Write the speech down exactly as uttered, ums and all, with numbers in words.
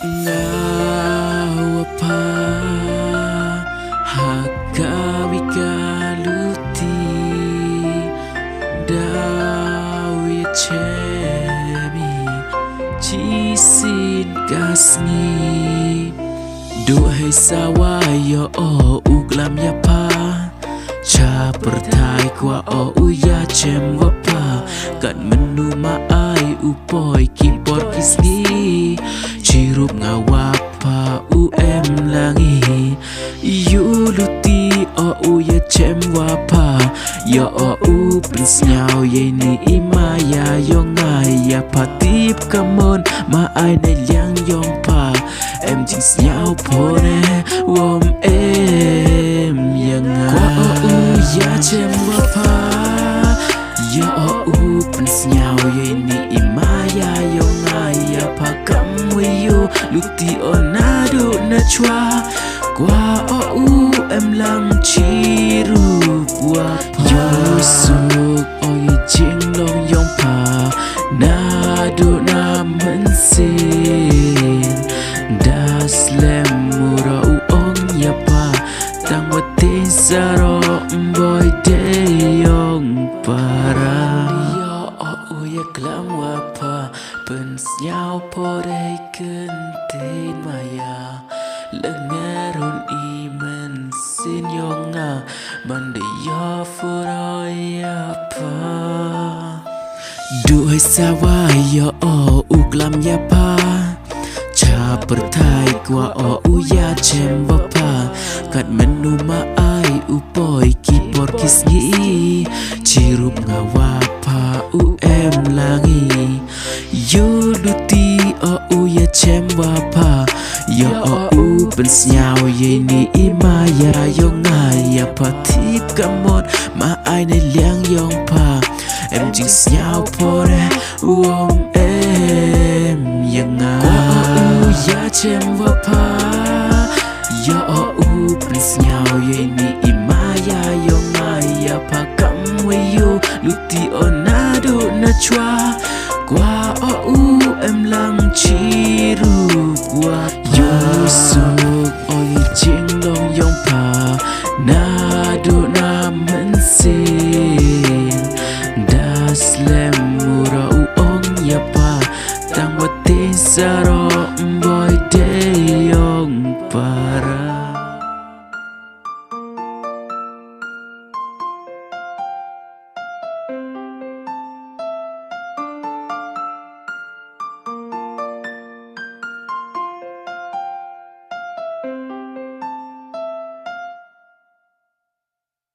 Nga wa pha ha ka wi ka luti, daw ya chem i chi sin ka sngi. Du hei sa wa ya o u klam ya pha, cha pyrthai kwah o u ya chem wa pha. Kat mynnu ma ai u poi ki por ki sngi, chi rup nga wa pha u em lang i. Yooluti o u ya chem wa pha, ya o u pynsñiaw ya ini i maya yong nga. Ya pha tip ka mon, ma ai na liang yong pha, em jingsñiaw pore wom em ya nga. Kwah o u ya chem wa pha, ya o u pynsñiaw ya ini i maya yong nga. Ya pha kam wa yooluti o naduh na chwa, kwah o u em lang chi rup wa pha. Yoosuk o i jinglong yong pha naduh na mynsien, da slem u ra u ong ya pha, tang wa te sa ro mboi de yong para. Ya o u ya klam wa pha, pynsñiaw pore kyntien maya, lyngngoh i mynsien yong nga, man de ya furo ya pha. Du hei sa wa ya o u klam ya pha, cha pyrthai kwah o u ya chem wa pha. Kat mynnu ma ai u poi ki por ki sngi, chi rup nga wa pha u em lang i. Yooluti o u ya chem wa pha, ya o u pynsñiaw ya ini i maya yong nga. Ya pha tip ka mon, ma ai na liang yong pha, em jingsñiaw pore wom em ya nga. Kwah o u ya chem wa pha, ya o u pynsñiaw ya ini i maya yong nga. Ya pha kam wa yooluti o naduh na chwa, kwah o u em lang chi rup wa pha. Yoosuk o i jinglong yong pha naduh na mynsien, da slem u ra u ong ya pha, tang wa te sa ro